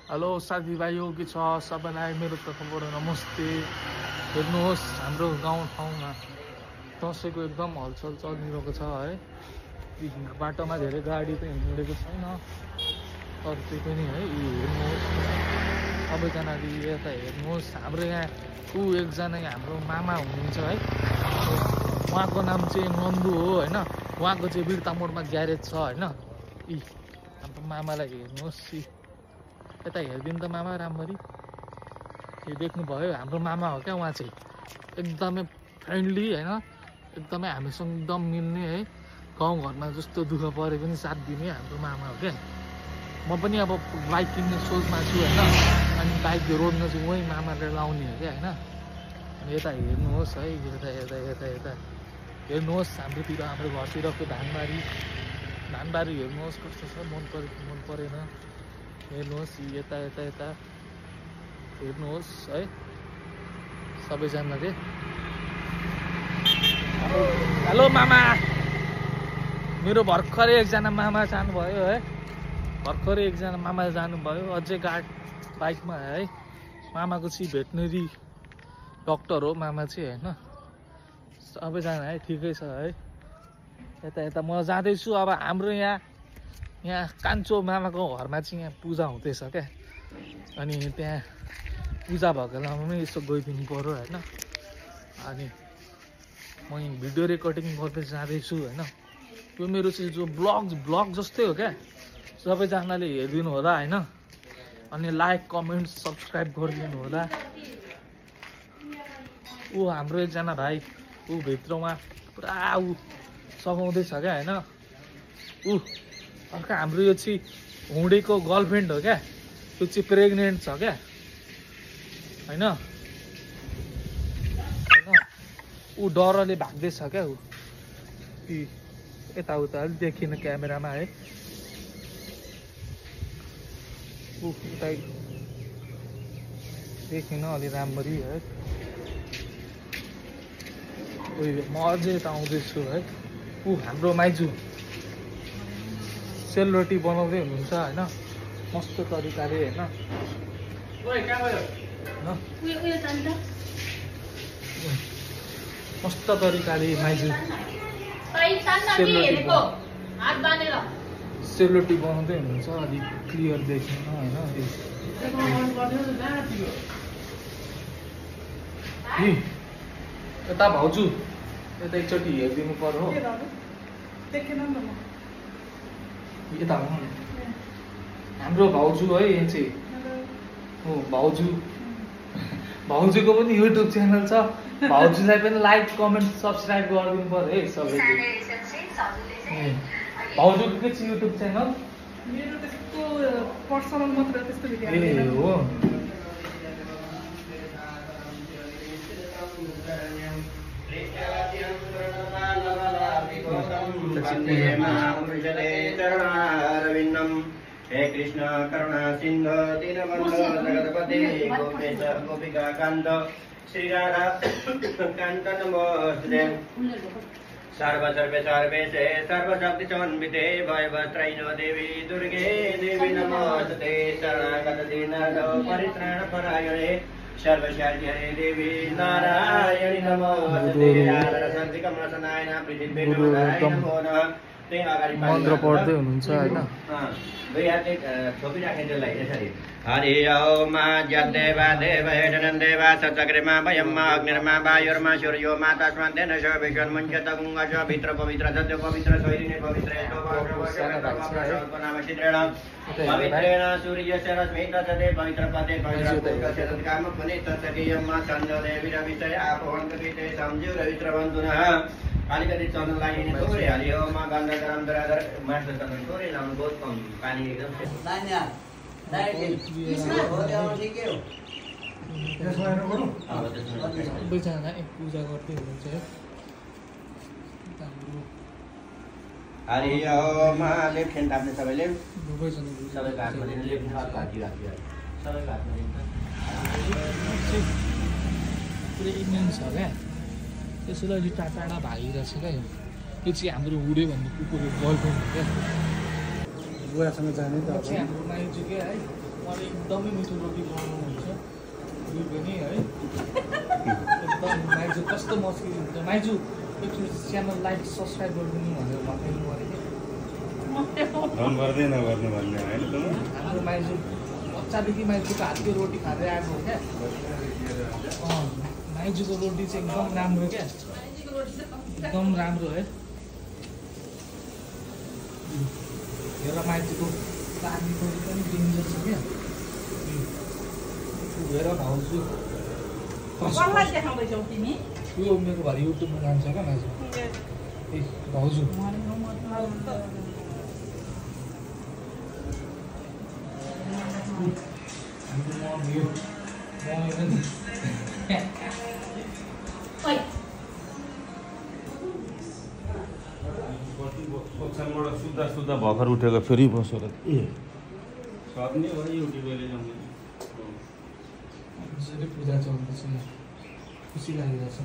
Hello साथीभाइ के छ सबैलाई मेरो तर्फबाट नमस्ते। हेर्नुहोस् हाम्रो गाउँठाउँमा दसैँको एकदम हलचल चलिरहेको छ है। बाटोमा धेरै गाडी त हिँडेको छैन तर त्यो पनि है हेर्नुहोस् सबैजनाले यता हेर्नुहोस्। हाम्रो यहाँ एकजना हाम्रो मामा हुनुहुन्छ है, उहाँको नाम चाहिँ नन्दु हो होइन। उहाँको चाहिँ बिर्ता मोडमा ग्यारेज छ होइन। हाम्रो मामालाई हेर्नुहोस्, यता हेरिदिनु त मामा राम्ररी। यो देख्नुभयो हाम्रो मामा हो क्या, उहाँ चाहिँ एकदमै फ्रेन्डली होइन, एकदमै हामीसँग एकदम मिल्ने है। गाउँघरमा जस्तो दुःख परे पनि साथ दिने हाम्रो मामा हो क्या। म पनि अब बाइक किन्ने सोचमा छु होइन, अनि बाइक रोड्न चाहिँ उही मामाले लाउने हो क्या होइन। अनि यता हेर्नुहोस् है, यता यता यता यता हेर्नुहोस् हाम्रोतिर, हाम्रो घरतिरको धानबारी हेर्नुहोस् कस्तो छ, मन पऱ्यो कि मन परेन हेर्नुहोस्। यता यता यता हेर्नुहोस् है सबैजनाले। हेलो मामा, मेरो भर्खरै एकजना मामा जानुभयो है, भर्खरै एकजना मामा जानुभयो। अझै बाइकमा है। मामाको चाहिँ भेटनेरी डक्टर हो मामा चाहिँ होइन। सबैजना है ठिकै छ है। यता यता म जाँदैछु अब। हाम्रो यहाँ कान्छो मामाको घरमा चाहिँ यहाँ पूजा हुँदैछ क्या। अनि त्यहाँ पूजा भएको बेलामा यसो गइदिनु पऱ्यो होइन। अनि म भिडियो रेकर्डिङ गर्दै जाँदैछु होइन। यो मेरो चाहिँ जो ब्लग जस्तै हो क्या। सबैजनाले हेरिदिनु होला होइन। अनि लाइक कमेन्ट सब्सक्राइब गरिदिनु होला। हाम्रो एकजना भाइ भित्रमा पुरा सघाउँदैछ क्या होइन। अर्को हाम्रो यो चाहिँ हुँडेको गर्लफ्रेन्ड हो क्या, त्यो चाहिँ प्रेग्नेन्ट छ क्या होइन। डरले भाग्दैछ क्या। यताउता अलिक देखिन क्यामेरामा है। उता देखिन अलि राम्ररी है। म अझै यता आउँदैछु है। हाम्रो माइजू सेलरोटी बनाउँदै हुनुहुन्छ होइन, मस्त तरिकाले होइन। मस्त तरिकाले माइजू सेलरोटी बनाउँदै हुनुहुन्छ। अलिक क्लियर देखिन होइन। यता भाउजू यता एकचोटि हेरिदिनु पर्यो हो। यता हुनु हाम्रो भाउजू है यहाँ चाहिँ हो। भाउजूको पनि युट्युब च्यानल छ। भाउजूलाई पनि लाइक कमेन्ट सब्सक्राइब गरिदिनु पर्यो है सबैले। भाउजूको के छ युट्युब च्यानल? मेरो त्यस्तो पर्सनल मात्र त्यस्तो भिडियो हो। हे कृष्ण करुणा सिंधु दीनबंधु जगतपते गोपेश गोपिका कांत श्री राधा कांत नमोस्तुते। सर्व सर्वे सर्वेशे सर्वशक्ति समन्विते भयवत्रैनो देवी दुर्गे देवी नमोस्तुते। शरणागत दीननाथ परित्राण परायणे सर्वशान्ति हरे देवी नारायणी नमोस्तुते। शान्ति कमलसनायन पृथ्वी नमो नमः। मन्त्र पढ्दै हुनुहुन्छ होइन। हरि ओम जदेवा देव हेडन देवा सचक्रमा वयम अग्निर्मा वायुर्मा सूर्यो मा तस्मन्तेन शोभिषन् मुञ्चत गुङ्गश पवित्र पवित्र सत्य पवित्र शैलिने पवित्र पवित्रेण सूर्यस्य रश्मि तत्ते पवित्र पदे पवित्र काम पुने तत्सकीयं मा चन्द्र देवी रविषय आपोहन्तकृते संजु रवित्रवन्तुनः। अलिकति चल्न लागि थोरै हाल्यो मा गन्ध गरम दरादर मास्टर चल्न थोरै लाउनु बहुत कम पानी एकदम सबैजना पूजा गर्दै हुनुहुन्छ है। हरि ओम लेफ्ट ह्यान्ड थाप्ने सबैले सबैको हातमा लिनु। लेफ्ट हात घाँटी राख्यो सबैको हातमा लिन्छ। पुरै इन्डियन छ क्या। त्यसैले अलिक टाढा भागिरहेछ क्या। यो चाहिँ हाम्रो हुडे भन्ने कुकुरको गर्लफ्रेन्ड हो क्या। बुवासँग जाने त चाहिँ हाम्रो माइजू क्या है। एकदमै मिठो रोटी बनाउनुहुन्छ दुई पनि है एकदम माइजू कस्तो मस्किल हुन्छ माइजू एकचोटि च्यानल लाइक सब्सक्राइब गरिदिनु भनेर भन्नु पऱ्यो हाम्रो माइजू बच्चादेखि माइजूको हातको रोटी खाँदै आएको हो क्या माइजूको रोटी चाहिँ एकदम राम्रो क्या एकदम राम्रो है हेर माइजूको पानीको पनि डेन्जर छ क्या हेर भाउजू यो मेरो भरे युट्युबमा जान्छ क्या माइजू ए भाउजू सुत्दा भर्खर उठेको फेरि बसेर सक्ने हो युट्युबले पूजा चल्दैछ खुसी लागिरहेछ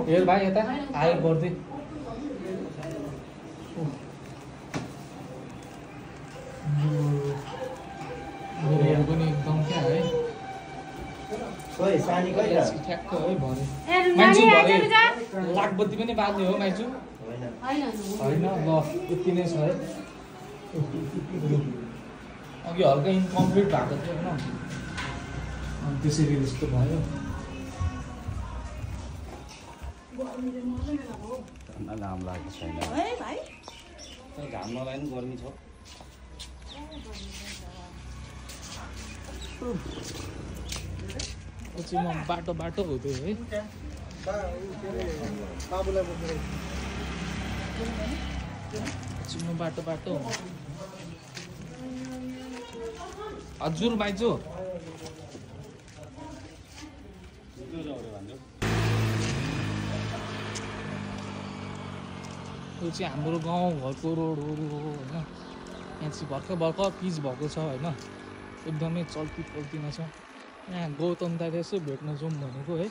हेर भाइ यता आयो गर्दै पनि एकदम क्या है ठ्याक्क है भरे माइजू भरे लाखबत्ती पनि बाल्ने हो माइजू होइन ल यति नै छ है अघि हल्का इन्कम्प्लिट भएको थियो होइन त्यसरी जस्तो भयो घाम लागेको छैन घाम नलाइ पनि गर्मी छ म बाटो हुँदै है म बाटो हजुर माइजू यो चाहिँ हाम्रो गाउँघरको रोडहरू हो होइन यहाँ चाहिँ भर्खर पिच भएको छ होइन एकदमै चल्ती पल्तीमा छ यहाँ गौतम दाई यसो भेट्न जाउँ भनेको है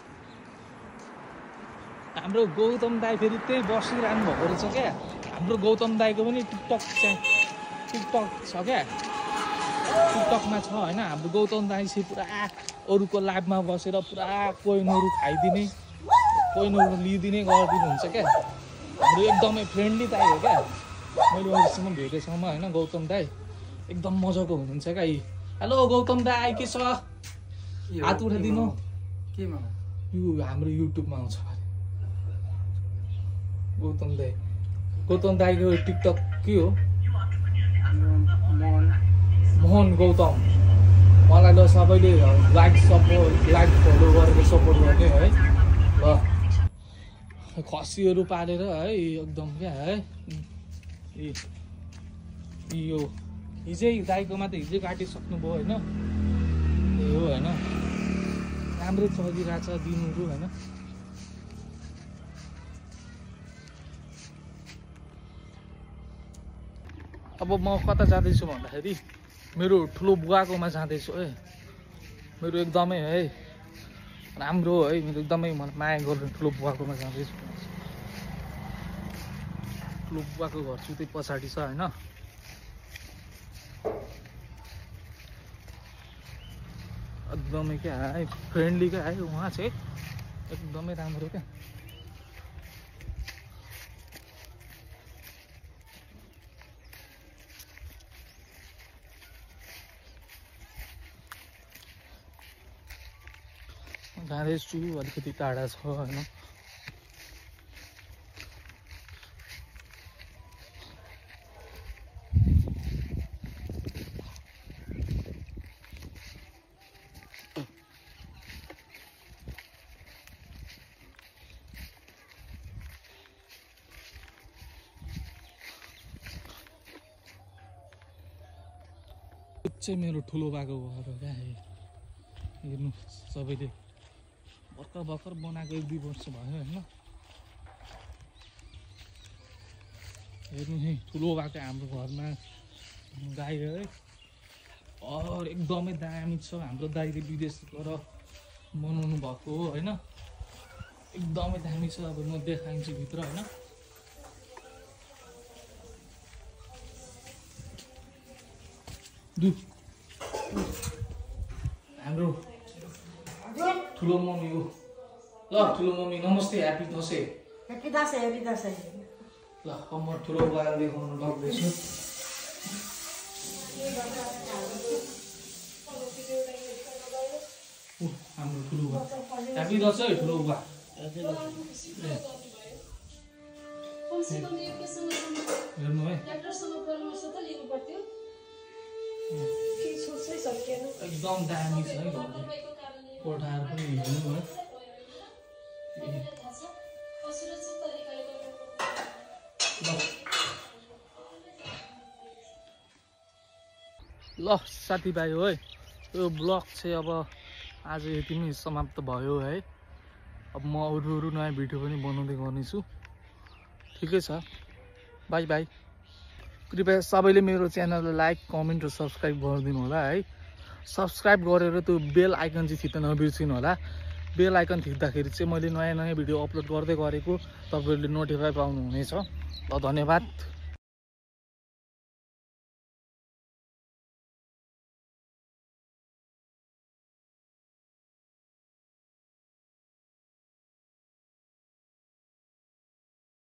हाम्रो गौतम दाई फेरि त्यही बसिरहनु भएको रहेछ क्या हाम्रो गौतम दाईको पनि टिकटक छ क्या टिकटकमा छ होइन हाम्रो गौतम दाई चाहिँ पुरा अरूको लाइभमा बसेर पुरा कोइनहरू खाइदिने कोइनहरू लिइदिने गरिदिनुहुन्छ क्या हाम्रो एकदमै फ्रेन्डली दाई हो क्या मैले अहिलेसम्म भेटेसम्म होइन गौतम दाई एकदम मजाको हुनुहुन्छ क्या हेलो गौतम दाई के छ हात उठाइदिनु केमा यो हाम्रो युट्युबमा आउँछ गौतम दाईको टिकटक के हो मोहन गौतम मलाई ल सबैले लाइक फलो गरेर सपोर्ट गर्ने है ल खसीहरू पालेर है एकदम क्या है यो हिजै दाईकोमा त हिजै काटिसक्नुभयो होइन त्यही हो होइन राम्रै चलिरहेछ दिनहरू होइन अब म कता जाँदैछु भन्दाखेरि मेरो ठुलो बुवाकोमा जाँदैछु है मेरो एकदमै है राम्रो है मेरो एकदमै मलाई माया गर्ने ठुलो बुवाकोमा जाँदैछु ठुलो बुवाको घर चाहिँ त्यही पछाडि छ होइन एकदमै क्या है फ्रेन्डली क्या है उहाँ चाहिँ एकदमै राम्रो क्या जाँदैछु अलिकति टाढा छ होइन चाहिँ मेरो ठुलो बाको घर हो क्या हेर्नु सबैले भर्खर बनाएको 1-2 वर्ष भयो होइन हेर्नु है ठुलो बाको हाम्रो घरमा गाई है एकदमै दामी छ हाम्रो दाइले विदेशबाट बनाउनु भएको हो होइन एकदमै दामी छ। अब म देखाइन्छु भित्र होइन। हाम्रो ठुलो मम्मी हो ल। ठुलो मम्मी नमस्ते, happy Dashain. Happy Dashain, happy Dashain. ल म ठुलो बुवालाई देखाउनु लाग्दैछु। हाम्रो ठुलो बुवा, ह्याप्पी दसैँ ठुलो बुवा। हेर्नु है एकदम दामी छ है। कोठाहरू पनि हेर्नु है। ल साथीभाइ हो है, यो ब्लग चाहिँ अब आज यतिमै समाप्त भयो है। अब म अरू नयाँ भिडियो पनि बनाउँदै गर्नेछु। ठिकै छ, बाई बाई। कृपया सबैले मेरो च्यानललाई लाइक, कमेन्ट र सब्सक्राइब गरिदिनु होला है। सब्सक्राइब गरेर त्यो बेल आइकन चाहिँ थिच्न नबिर्सिनु होला। बेल आइकन थिच्दाखेरि चाहिँ मैले नयाँ भिडियो अपलोड गर्दै गरेको तपाईँहरूले नोटिफाई पाउनुहुनेछ। ल धन्यवाद।